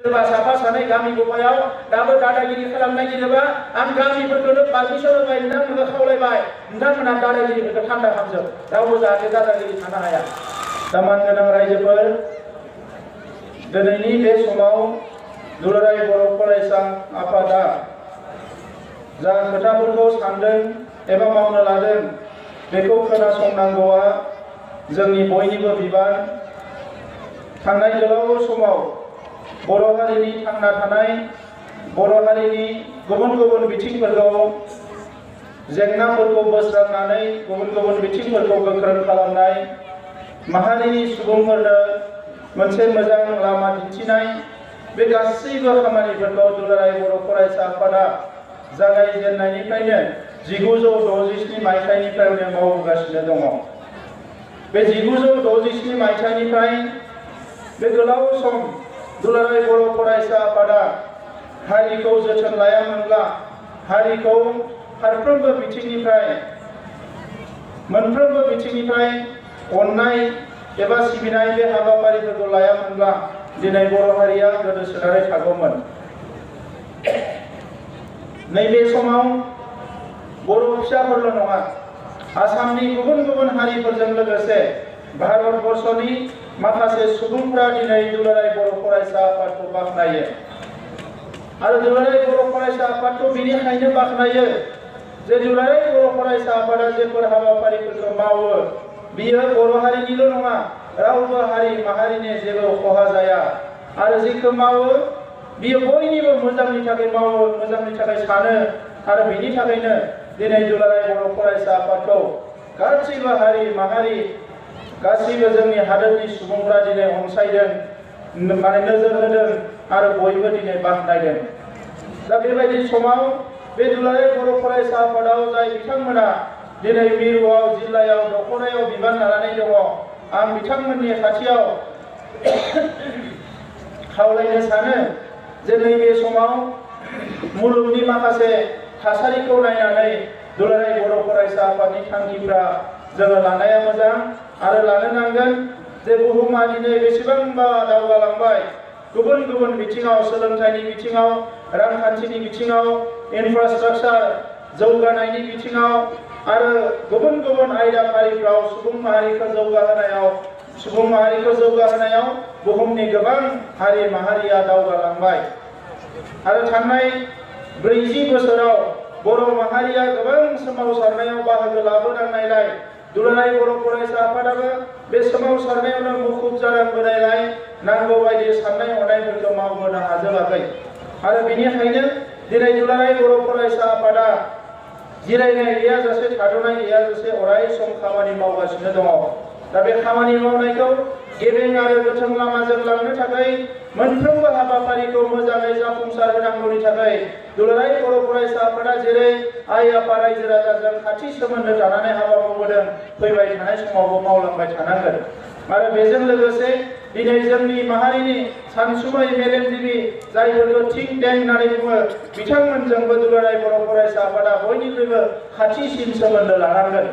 सोरबा साफा सानै गामि गफायाव दाबो दादागिरि खालामनो नागिरोबा आं गामिफोरखौनो पारमिसन होबाय नोंथांमोनखौ खावलायबाय नोंथांमोनहा दादागिरिफोरखौ थान्दा खालामजोब रावबो जाहाथे दादागिरि थानो हाया। दा मानगोनां रायजोफोर दिनैनि बे समाव दुलाराय बर' फरायसा आफादा जा खोथाफोरखौ सानदों एबा मावनो लादों बेखौ खोनासंनांगौआ जोंनि बयनिबो बिबान। थांनाय गोलाव समाव बर' हारिनि थांना थानाय बर' हारिनि गुबुन गुबुन बिथिंफोरखौ जेंनाफोरखौ बोस्रांनानै गुबुन गुबुन बिथिंफोरखौ गोख्रों खालामनाय माहारिनि सुबुंफोरनो मोनसे मोजां लामा दिन्थिनाय बे गासैबो खामानिफोरखौ दुलाराय बर' फरायसा आफादा जागायजेननायनिफ्रायनो 1967 मायथाइनिफ्रायनो मावगासिनो दङ। बे 1967 मायथाइनिफ्राय बे गोलाव सम दुलाराय बर' फरायसा आफादा हारिखौ जोथोन लायामोनब्ला हारिखौ फारफ्रोमबो बिथिंनिफ्राय मोनफ्रोमबो बिथिंनिफ्राय अननाय एबा सिबिनाय बे हाबाफारिफोरखौ लायामोनब्ला दिनै बर' हारिया गोदोसोनानै थागौमोन। नैबे समाव बर' फिसाफोरल' नङा आसामनि गुबुन गुबुन हारिफोरजों लोगोसे भारतबर्षनि माखासे सुबुंफोरा दिनै दुलाराय बर' फरायसा आफादखौ बाख्नायो आरो दुलाराय बर' फरायसा आफादखौ बेनिखायनो बाख्नायो जे दुलाराय बर' फरायसा आफादा जेफोर हाबाफारिफोरखौ मावो बियो बर' हारिनिल' नङा रावबो हारि माहारिनि जेबो खहा जाया आरो जेखौ मावो बियो बयनिबो मोजांनि थाखाय मावो मोजांनि थाखाय सानो आरो बेनि थाखायनो दिनै दुलाराय बर' फरायसा आफादखौ गासैबो हारि माहारि गासैबो जोंनि हादोरनि सुबुंफ्रा दिनै अनसायदों माने नोजोर होदों आरो बयबो दिनै बाख्नायदों। दा बेबायदि समाव बे दुलाराय बर' फरायसा आफादाव जाय बिथांमोना दिनै मिरुआव जिल्लायाव दख'नायाव बिबान लानानै दङ आं बिथांमोननि खाथियाव खावलायनो सानो जे नैबे समाव मुलुगनि माखासे थासारिखौ नायनानै दुलाराय बर' फरायसा आफादनि थांखिफ्रा जोङो लानाया मोजां आरो लानो नांगोन जे बुहुमा दिनै बेसेबांबा दावगालांबाय गुबुन गुबुन बिथिङाव सोलोंथाइनि बिथिङाव रांखान्थिनि बिथिङाव इनफ्रास्ट्राक्चार जौगानायनि बिथिङाव आरो गुबुन गुबुन आयदाफारिफ्राव सुबुं माहारिखौ जौगाहोनायाव बुहुमनि गोबां हारि माहारिया दावगालांबाय आरो थांनाय 40 बोसोराव बर' माहारिया गोबां सोमावसारनायाव बाहागो लाबोनांनायलाय दुलाराय बर' फरायसा आफादाबो बे सोमावसारनायावनो मुखुब जानांबोनायलाय नांगौ बायदि साननाय हनायफोरखौ मावबोनो हाजोबाखै आरो बेनिखायनो दिनै दुलाराय बर' फरायसा आफादा जिरायनाय गैयाजासे थाद'नाय गैयाजासे अराय सम खामानि मावगासिनो दङ। दा बे खामानि मावनायखौ गेबें आरो गोथों लामाजों लांनो थाखाय मोनफ्रोमबो हाबाफारिखौ मोजाङै जाफुंसार होनांगौनि थाखाय दुलाराय बर' फरायसा आफादा जेरै आइ आफा रायजो राजाजों खाथि सोमोन्दो थानानै हाबा मावबोदों फैबाय थानाय समावबो मावलांबाय थानांगोन आरो बेजों लोगोसे दिनै जोंनि माहारिनि सानसुमै मेलेमजिबि जायफोरखौ थिंक टेंक होननानै बुङो बिथांमोनजोंबो दुलाराय बर' फरायसा आफादा बयनिख्रुइबो खाथिसिन सोमोन्दो लानांगोन।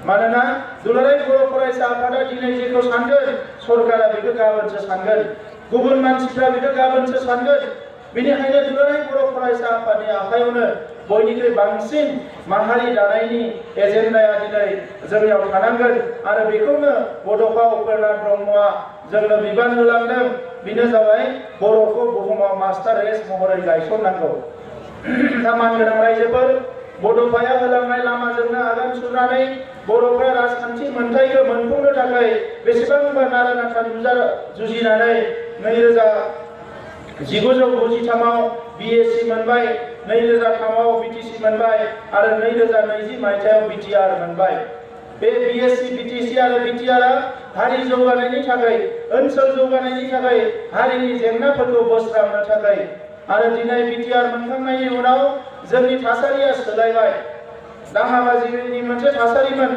मानोना दुलाराय बर' फरायसा आफादा दिनै जेखौ सानगोन सरकारा बेखौ गाबोनसो सानगोन गुबुन मानसिफ्रा बेखौ गाबोनसो सानगोन बेनिखायनो दुलाराय बर' फरायसा आफादनि आखायावनो बयनिख्रुइ बांसिन माहारि दानायनि एजेन्डाया दिनै जोंनियाव थानांगोन आरो बेखौनो बड'फा उपेन्द्रनाथ ब्रह्मआ जोंनो बिबान होलांदों बेनो जाबाय बर'खौ बुहुमाव मास्टार रेस महरै गायसननांगौ। दा मानगोनां रायजोफोर बड'फाया होलांनाय लामाजोंनो आगान सुरनानै बर'फ्रा राजखान्थि मोनथायखौ मोनफुंनो थाखाय बेसेबांबा नारा नाथा जुजिनानै 1993आव BSc मोनबाय 2003आव BTC मोनबाय आरो 2020 मायथाइयाव BTR मोनबाय। बे BSc BTC आरो BTR हारि जौगानायनि थाखाय ओनसोल जौगानायनि थाखाय हारिनि जेंनाफोरखौ बोस्रांनो थाखाय आरो दिनै BTR मोनखांनायनि उनाव जोंनि थासारिया सोलायबाय दाङाबाजिनि मोनसे थासारिमोन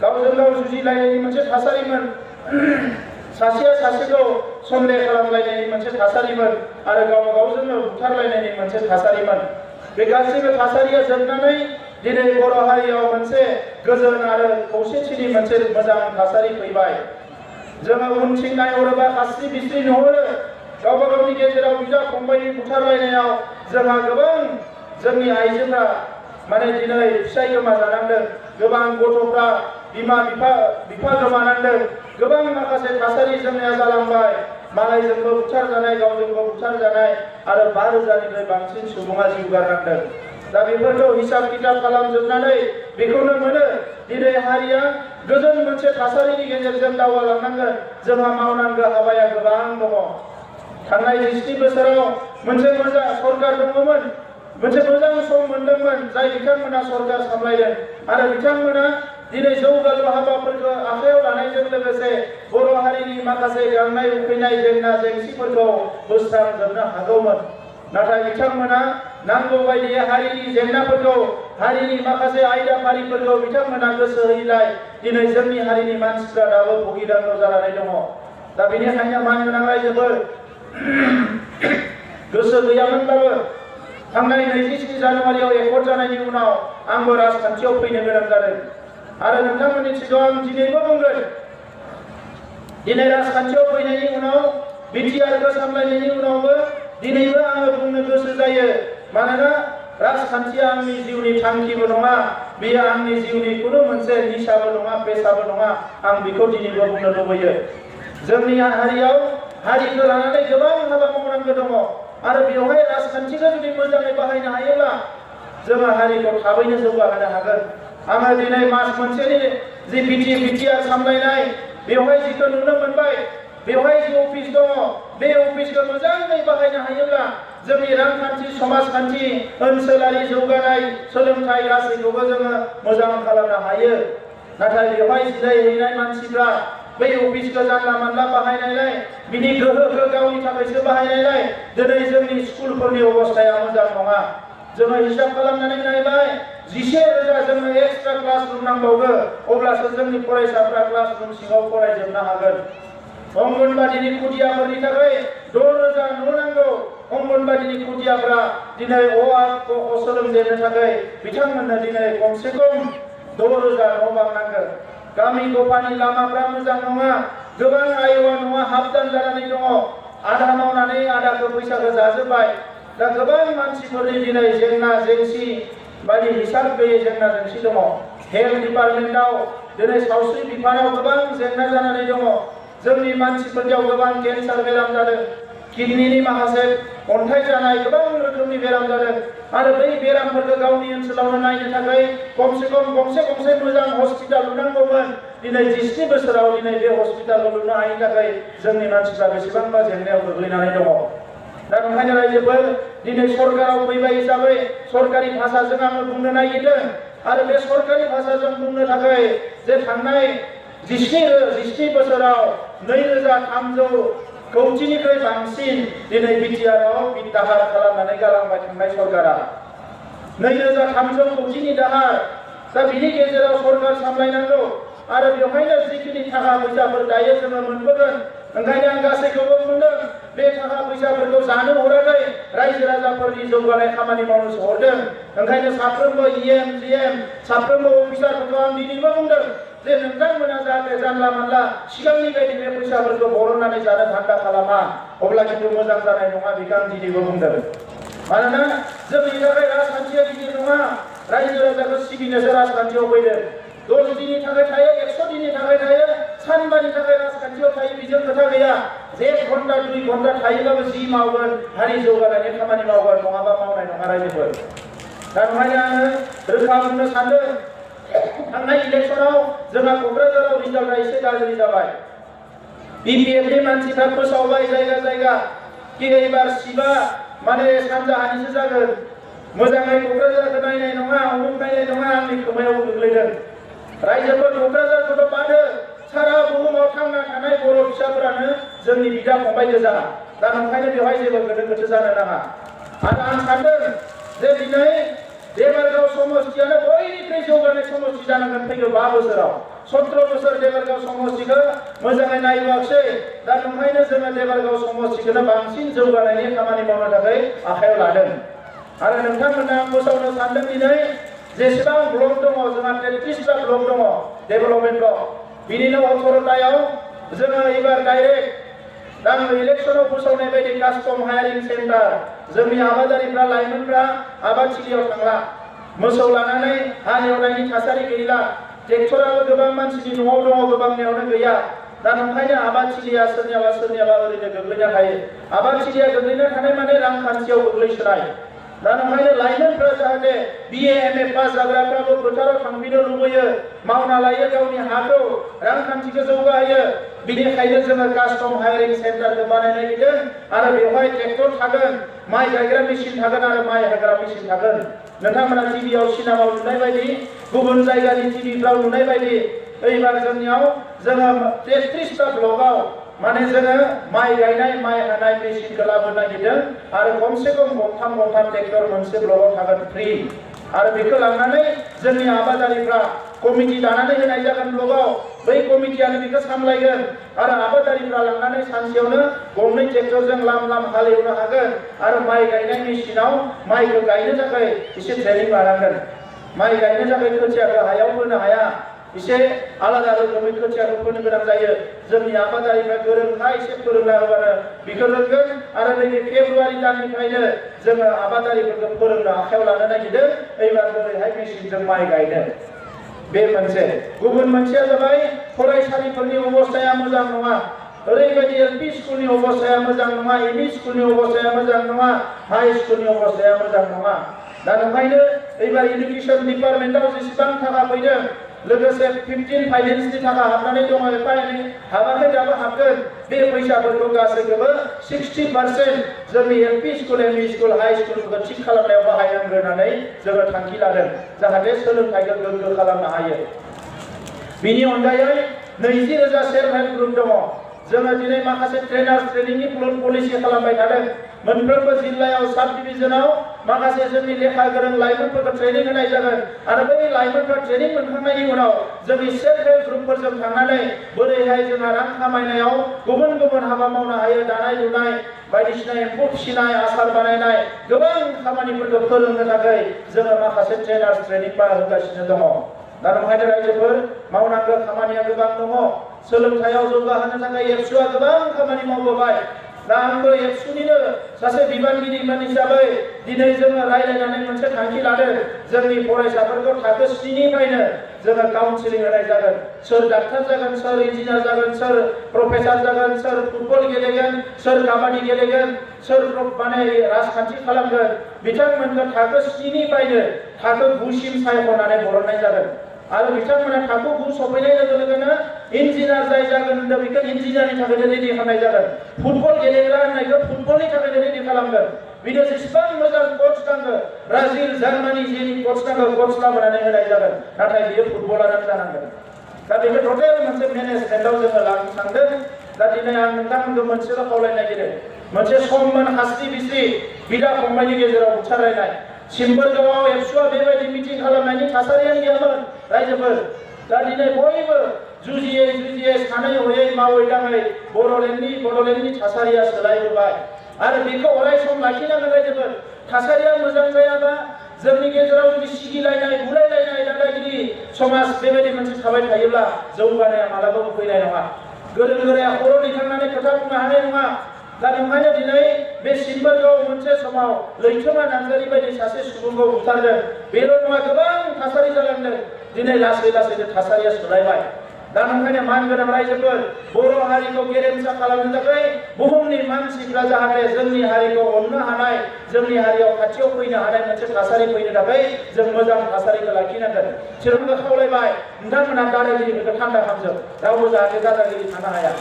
गावजों गाव जुजिलायनायनि मोनसे थासारिमोन सासेया सासेखौ सन्देह खालामलायनायनि मोनसे थासारिमोन आरो गावबा गावजोंनो बुथारलायनायनि मोनसे थासारिमोन। बे गासैबो थासारिया जोबनानै दिनै बर' हारियाव मोनसे गोजोन आरो खौसेथिनि मोनसे मोजां थासारि फैबाय। जोङो उनथिं नायहरोबा खास्रि बिस्रि नुहुरो गावबा गावनि गेजेराव बिदा बुथारलायनायाव जोंहा गोबां जोंनि आइजोफ्रा माने दिनै फिसाय गोमाजानांदों, गोबां गथ'फ्रा बिमा बिफा गोमानांदों, गोबां माखासे थासारि जोंनिया जालांबाय। मालायजोंबो बुथारजानाय, गावजोंबो बुथारजानाय आरो 5,000निफ्राय बांसिन सुबुङा जिउ गारनांदों। दा बेफोरखौ हिसाब किताब खालामजोबनानै बेखौनो मोनो दिनै हारिया गोजोन मोनसे थासारिनि गेजेरजों दावगालांनांगोन। जोंहा मावनांगौ हाबाया गोबां दङ। थांनाय 20 बोसोराव मोनसे मोजां सरकार दङमोन, मोनसे मोजां सम मोनदोंमोन जाय बिथांमोना सरकार सामलायदों आरो बिथांमोना दिनै जौगालु हाबाफोरखौ आखायाव लानायजों लोगोसे बर' हारिनि माखासे गांनाय उखैनाय जेंना जेंसिफोरखौ बोस्रांजोबनो हागौमोन। नाथाय बिथांमोना नांगौ बायदि हारिनि जेंनाफोरखौ, हारिनि माखासे आयदाफारिफोरखौ बिथांमोना गोसो होयैलाय दिनै जोंनि हारिनि मानसिफ्रा दाबो भुगिनांगौ जानानै दङ। दा बेनिखायनो मानगोनां रायजोफोर गोसो गैयामोनब्लाबो थांनाय 27 जानुवारियाव एकर्ड जानायनि उनाव आंबो राजखान्थियाव फैनो गोनां जादों आरो नोंथांमोननि सिगाङाव आं दिनैबो बुंगोन, दिनै राजखान्थियाव फैनायनि उनाव बिटिआरखौ सामलायनायनि उनावबो दिनैबो आङो बुंनो गोसो जायो। मानोना राजखान्थिया आंनि जिउनि थांखिबो नङा, बेयो आंनि जिउनि खुनु मोनसे निसाबो नङा, पेसाबो नङा। आं बेखौ दिनैबो बुंनो लुबैयो। जोंनि हारियाव हारिखौ लानानै गोबां हाबा मावनांगौ दङ आरो बेवहाय राजखान्थिखौ जुदि मोजाङै बाहायनो हायोब्ला जोङो हारिखौ थाबैनो जौगाहोनो हागोन। आङो दिनै मास मोनसेनि जि बिटिआर सामलायनाय बेवहाय जिखौ नुनो मोनबाय, बेवहाय जि अफिस दङ बे अफिसखौ मोजाङै बाहायनो हायोब्ला जोंनि रांखान्थि, समाजखान्थि, ओनसोलारि जौगानाय, सोलोंथाइ गासैखौबो जोङो मोजां खालामनो हायो। नाथाय बेवहाय जिरायहैनाय मानसिफ्रा बै अफिसखौ जानला मानला बाहायनायलाय, बिनि गोहोखौ गावनि थाखायसो बाहायनायलाय दिनै जोंनि स्कुलफोरनि अबस्थाया मोजां नङा। जोङो हिसाब खालामनानै नायबाय 11,000 जोंनो एक्सट्रा क्लासरुम नांबावगौ, अब्लासो जोंनि फरायसाफ्रा क्लासरुम सिङाव फरायजोबनो हागोन। अंगनबादिनि खुदियाफोरनि थाखाय 6,000 न' नांगौ। अंगनबादिनि खुदियाफ्रा दिनै अ आ क ख सोलोंजेननो थाखाय बिथांमोननो दिनै खमसे खम 6,000 न' बां नांगौ। गामि गफानि लामाफ्रा मोजां नङा, गोबां आयवा न'आ हाबदान जानानै दङ। आधा मावनानै आधाखौ फैसाखौ जाजोब्बाय। दा गोबां मानसिफोरनि दिनै जेंना जेंसि बायदि हिसाब गैयै जेंना जेंसि दङ। हेल्थ डिपार्टमेन्टआव दिनै सावस्रि बिफानाव गोबां जेंना जानानै दङ। जोंनि मानसिफोरनियाव गोबां केन्सार बेराम जादों, किडनिनि माखासे अन्थाइ जानाय, गोबां रोखोमनि बेराम जादों आरो बै बेरामफोरखौ गावनि ओनसोलावनो नायनो थाखाय खमसे खम गंसे मोजां हस्पिटाल लुनांगौमोन। दिनै 20 बोसोराव दिनै बे हस्पिटाल लुनो हायिनि थाखाय जोंनि मानसिफ्रा बेसेबांबा जेंनायाव गोग्लैनानै दङ। दा ओंखायनो रायजोफोर दिनै सरकाराव फैबाय हिसाबै सरकारि भाषाजों आङो बुंनो नागिरदों आरो बे सरकारि भाषाजों बुंनो थाखाय जे थांनाय 20 बोसोराव 2,300 कौटिनिख्रुइ बांसिन दिनै बिटिआरआव दाहार खालामनानै गालांबाय थांनाय सरकारा। 2,300 कौटिनि दाहार। दा बिनि गेजेराव सरकार सामलायनांगौ आरो बेवहायनो जिखिनि थाखा फैसाफोर दायो जोङो मोनबोगोन। ओंखायनो आं गासैखौबो बुंदों, बे थाखा फैसाफोरखौ जानो हराखै, रायजो राजाफोरनि जौगानाय खामानि मावनो हरदों। ओंखायनो साफ्रोमबो इएम जिएम साफ्रोमबो अफिसारफोरखौ आं दिनैबो बुंदों जे नोंथांमोना जाहाथे जानला मानला सिगांनि बायदि बे फैसाफोरखौ बरननानै जानो धान्दा खालामा, अब्ला खिन्थु मोजां जानाय नङा। बेखौ आं दिनैबो बुंदों। मानोना जोंनि थाखाय राजखान्थिया गिदिर नङा, रायजो राजाखौ सिबिनोसो राजखान्थियाव फैदों। 10 दिननि थाखाय थायो, 100 दिननि थाखाय थायो, सानबानि थाखाय राजखान्थियाव थायो, बेजों खोथा गैया। 1 घन्टा 2 घन्टा थायोब्लाबो जि मावगोन, हारि जौगानायनि खामानि मावगोन, नङाबा मावनाय नङा रायजोफोर। दा ओंखायनो आङो रोखा बुंनो सानदों, थांनाय इलेक्सनाव जोंहा क'क्राझाराव रिजाल्टआ एसे गाज्रि जाबाय। बिपिएफनि मानसिफ्रा फोसावबाय जायगा जायगा कि एबार सिटआ माने सानजाहानिसो जागोन, मोजाङै क'क्राझारखौ नायनाय नङा, अमुक नायनाय नङा। आंनि खोमायाव गोग्लैदों। रायजोफोर क'क्राझारखौथ' बादो, सारा बुहुमाव थांना थानाय बर' फिसाफोरानो जोंनि बिदा फंबाय गोजा। दा ओंखायनो बेवहाय जेबो गोनो गोथो जानो नाङा। आरो आं सानदों जे दिनै देबरगाव समष्टियानो बयनिख्रुइ जौगानाय समष्टि जानांगोन फैगौ 5 बोसोराव। 17 बोसोर देबरगाव समष्टिखौ मोजाङै नायबोआखिसै। दा ओंखायनो जोङो देबरगाव समष्टिखौनो बांसिन जौगानायनि खामानि मावनो थाखाय आखायाव लादों। आरो नोंथांमोननो आं फोसावनो सानदों दिनै जेसेबां ब्लक दङ, जोंहा 33टा ब्लक दङ डेभेलपमेन्ट ब्लक। बिनिनो 18टायाव जोङो एबार डाइरेक्ट दा आङो इलेक्सनाव फोसावनाय बायदि कास्टम हायारिं सेन्टार जोंनि आबादारिफ्रा लाइमोनफ्रा आबादथिलियाव थांला मोसौ लानानै हालेवनायनि थासारि गैला ट्रेक्टराबो गोबां मानसिनि न'आव दङ गोबांनियावनो गैया दा नंखायनो आबादथिलिया सोरनियाबा ओरैनो गोग्लैना थायो आबादथिलिया गोग्लैना थानाय माने रांखान्थियाव गोग्लैसोनाय दा नंखायनो लाइमोनफ्रा जाहाथे BA MA पास जाग्राफ्राबो फोथाराव थांफिनो लुबैयो मावना लायो गावनि हाखौ रांखान्थिखौ जौगाहोयो बिनिखायनो जोङो कास्टम हायारिं सेन्टारखौ बानायनो नागिरदों आरो बेवहाय ट्रेक्टर थागोन माइ गायग्रा मेसिन थागोन आरो माइ हाग्रा मेसिन थागोन नोंथांमोना टिभियाव सिनेमाव नुनाय बायदि गुबुन जायगानि टिभिफ्राव नुनाय बायदि एबार जोंनियाव जोङो 33टा ब्लकआव माने जोङो माइ गायनाय माइ हानाय मेसिनखौ लाबोनो नागिरदों आरो खमसे खम गंथाम ट्रेक्टर मोनसे ब्लकआव थागोन फ्रि आरो बेखौ लांनानै जोंनि आबादारिफ्रा कमिटि दानानै होनाय जागोन ब्लकआव बै कमिटियानो बेखौ सामलायगोन आरो आबादारिफ्रा लांनानै सानसेयावनो गंनै ट्रेक्टरजों लाम हालेवनो हागोन आरो माइ गायनाय मेसिनाव माइखौ गायनो थाखाय एसे ट्रेनिं लानांगोन माइ गायनो थाखाय खोथियाखौ हायाव फोनो हाया एसे आलादा रोखोमै खोथियाखौ फोनो गोनां जायो जोंनि आबादारिफ्रा गोरोंखा एसे फोरोंना होबानो बेखौ रोंगोन आरो नैबे फेब्रुवारि दाननिफ्रायनो जोङो आबादारिफोरखौ फोरोंनो आखायाव लानो नागिरदों एबार बोरैहाय मेसिनजों माइ गायनो बे मोनसे गुबुन मोनसेया जाबाय फरायसालिफोरनि अबस्थाया मोजां नङा ओरैबायदि LP स्कुलनि अबस्थाया मोजां नङा ME स्कुलनि अबस्थाया मोजां नङा हाई स्कुलनि अबस्थाया मोजां नङा दा नंखायनो एबार इडुकेसन डिपार्टमेन्टआव जेसेबां थाखा फैदों लोगोसे 15 फाइनेन्सनि थाखा हाबनानै दङ एफा एनै हाबाखै दाबो हाबगोन बे फैसाफोरखौ गासैखौबो 60% जोंनि LP school ME school high स्कुलफोरखौ थिग खालामनायाव बाहायनांगौ होननानै जोङो थांखि लादों जाहाथे सोलोंथाइखौ गोग्गो खालामनो हायो बिनि अनगायै 20,000 सेल्फ हेल्प ग्रुप दङ जोङो दिनै माखासे ट्रेनिंनि पलिसि खालामबाय थादों मोनफ्रोमबो जिल्लायाव साब डिभिजनाव माखासे जोंनि लेखा गोरों लाइमोनफोरखौ ट्रेनिं होनाय जागोन आरो बै लाइमोनफ्रा ट्रेनिं मोनखांनायनि उनाव जोंनि सेल्फ हेल्प ग्रुपफोरजों थांनानै बोरैहाय जोंहा रां खामायनायाव गुबुन हाबा मावनो हायो दानाय लुनाय बायदिसिना एम्फौ फिसिनाय आसार बानायनाय गोबां खामानिफोरखौ फोरोंनो थाखाय जोङो माखासे ट्रेनिं होगासिनो दङ दा नंखायनो रायजोफोर मावनांगौ खामानिया गोबां दङ सोलोंथायाव जौगाहोनो थाखाय एबसुआ गोबां खामानि मावबोबाय दा आंबो एबसुनिनो सासे बिबानगिरिमोन हिसाबै दिनै जोङो रायज्लायनानै मोनसे थांखि लादों जोंनि फरायसाफोरखौ थाखो 7निफ्रायनो जोङो काउन्सिलिं होनाय जागोन सोर डाक्टार जागोन सोर इन्जिनियार जागोन सोर प्रफेसर जागोन सोर फुटबल गेलेगोन सोर काबाडि गेलेगोन सोर माने राजखान्थि खालामगोन बिथांमोनखौ थाखो 7निफ्रायनो थाखो 9सिम सायख'नानै बरननाय जागोन आरो बिथांमोना थाखो 9 सफैनाय लोगो लोगोनो इन्जिनियार जाय जागोन होनदों बेखौ इन्जिनियारनि थाखाय रेडि खालामनाय जागोन फुटबल गेलेग्रा होननायखौ फुटबलनि थाखाय रेडि खालामगोन बिनो जेसेबां मोजां कोच नांगौ ब्राजिल जार्मानि जेनि कोच नांगौ कोच लाबोनानै होनाय जागोन नाथाय बियो फुटबलारानो जानांगोन दा बेखौ टटेल मोनसे मेनेजमेन्टआव जोङो लांनो थांदों दा दिनै आं नोंथांमोनखौ मोनसेल' खावलायनो नागिरो मोनसे सममोन हास्रि बिस्रि बिदा फंबायनि गेजेराव बुथारलायनाय सिम्बोरगावआव एबसुआ बेबायदि मिटिं खालामनायनि थासारियानो गैयामोन रायजोफोर दा दिनै बयबो जुजियै सानै हयै मावै दाङै बड'लेण्डनि थासारिया सोलायबोबाय आरो बेखौ अराय सम लाखिनांगोन रायजोफोर थासारिया मोजां जायाबा जोंनि गेजेराव जुदि सिगिलायनाय बुलायलायनाय दादागिरि समाज बेबायदि मोनसे थाबाय थायोब्ला जौगानाया मालाबाबो फैनाय नङा गोरों गोराया खर' दैखांनानै खोथा बुंनो हानाय नङा दा नंखायनो दिनै बे सिम्बोरगाव मोनसे समाव लैथोमा नार्जारि बायदि सासे सुबुंखौ बुथारदों बेल' नङा गोबां थासारि जालांदों दिनै लासैनो थासारिया सोलायबाय दा नंखायनो मानगोनां रायजोफोर बर' हारिखौ गेरेमसा खालामनो थाखाय बुहुमनि मानसिफ्रा जाहाथे जोंनि हारिखौ अननो हानाय जोंनि हारियाव खाथियाव फैनो हानाय मोनसे थासारि फैनो थाखाय जों मोजां थासारिखौ लाखिनांगोन सोरखौबो खावलायबाय नोंथांमोना दादागिरिफोरखौ थान्दा खालामजोब रावबो जाहाथे दादागिरि थानो हाया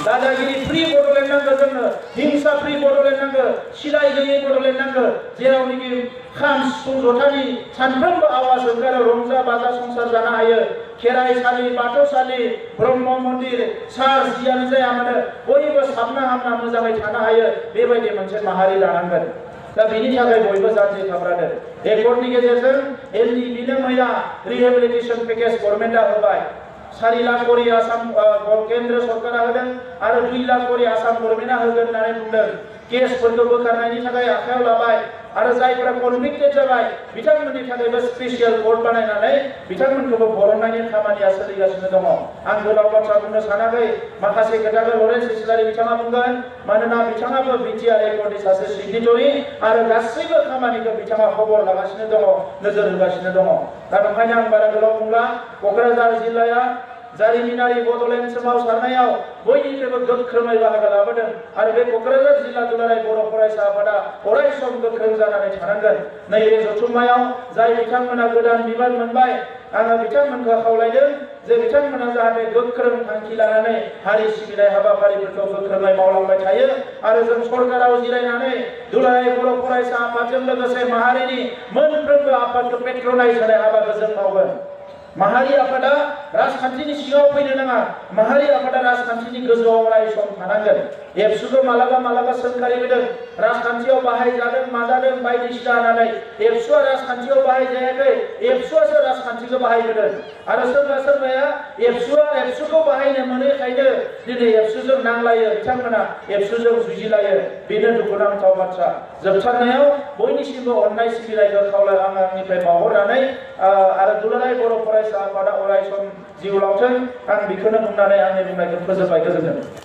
दादागिरि फ्रि बड'लेण्ड नांगौ जोंनो हिंसा फ्रि बड'लेण्ड नांगौ सिलाय गैयै बड'लेण्ड नांगौ जेरावनोखि खाम सिफुं जथानि सानफ्रोमबो आवाज ओंखारो रंजा बाजा संसार जानो हायो खेराइसालि बाथौसालि ब्रह्म मन्दिर सार्च जियानो जाया मानो बयबो साबना हामना मोजाङै थानो हायो बेबायदि मोनसे माहारि लानांगोन दा बेनि थाखाय बयबो जानजि खाफ्रादों एकर्डनि गेजेरजों LDBनो मैया रिहेबिलिटेसन पेकेज गभर्नमेन्टआ होबाय 4 लाख करि आसाम केन्द्र सरकारा होदों आरो 2 लाख करि आसाम गभर्नमेन्टआ होगोन होननानै बुंदों केसफोरखौ बोखारनायनि थाखाय आखायाव लाबाय आरो जायफोरा कनभिक्टेड जाबाय बिथांमोननि थाखायबो स्पेसियेल कर्ट बानायनानै बिथांमोनखौबो बरननायनि खामानिया सोलिगासिनो दङ। आं गोलाव बाथ्रा बुंनो सानाखै, माखासे खोथाखौ लरेन्स इस्लारि बिथाङा बुंगोन, मानोना बिथाङाबो बिटिआर एकर्डनि सासे सिगनेटरि आरो गासैबो खामानिखौ बिथाङा खबर लागासिनो दङ, नोजोर होगासिनो दङ। दा ओंखायनो आं बारा गोलाव बुंला, क'क्राझार जिल्लाया जारिमिनारि बड'लेण्ड सोमावसारनायाव बयनिख्रुइबो गोख्रोङै बाहागो लाबोदों आरो बे क'क्राझार जिल्ला दुलाराय बर' फरायसा आफादा अराय सम गोख्रों जानानै थानांगोन। नैबे जथुम्मायाव जाय बिथांमोना गोदान बिबान मोनबाय, आङो बिथांमोनखौ खावलायदों जे बिथांमोना जाहाथे गोख्रों थांखि लानानै हारि सिबिनाय हाबाफारिफोरखौ गोख्रोङै मावलांबाय थायो आरो जों सरकाराव जिरायनानै दुलाराय बर' फरायसा आफादजों लोगोसे माहारिनि मोनफ्रोमबो आफादखौ पेट्रनाइज होनाय हाबाखौ जों मावगोन। माहारि आफादा राजखान्थिनि सिङाव फैनो नाङा, माहारि आफादा राजखान्थिनि गोजौआव अराय सम थानांगोन। एबसुखौ मालाबा मालाबा सोंखारिबोदों, राजखान्थियाव बाहायजादों माजादों बायदिसिना होननानै। एबसुआ राजखान्थियाव बाहायजायाखै, एबसुआसो राजखान्थिखौ बाहायबोदों। आरो सोरबा सोरबाया एबसुखौ बाहायनो मोनैखायनो दिनै एबसुजों नांलायो, बिथांमोना एबसुजों जुजिलायो। बेनो दुखुनांथाव बाथ्रा। जोबथारनायाव बयनिसिमबो अननाय सिबिनायखौ खावलाय आं आंनिफ्राय बावहरनानै आरो दुलाराय बर' फरायसा आफादा अराय सम जिउ लावथों, आं बेखौनो बुंनानै आंनि बुंनायखौ फोजोबबाय। गोजोन्थों।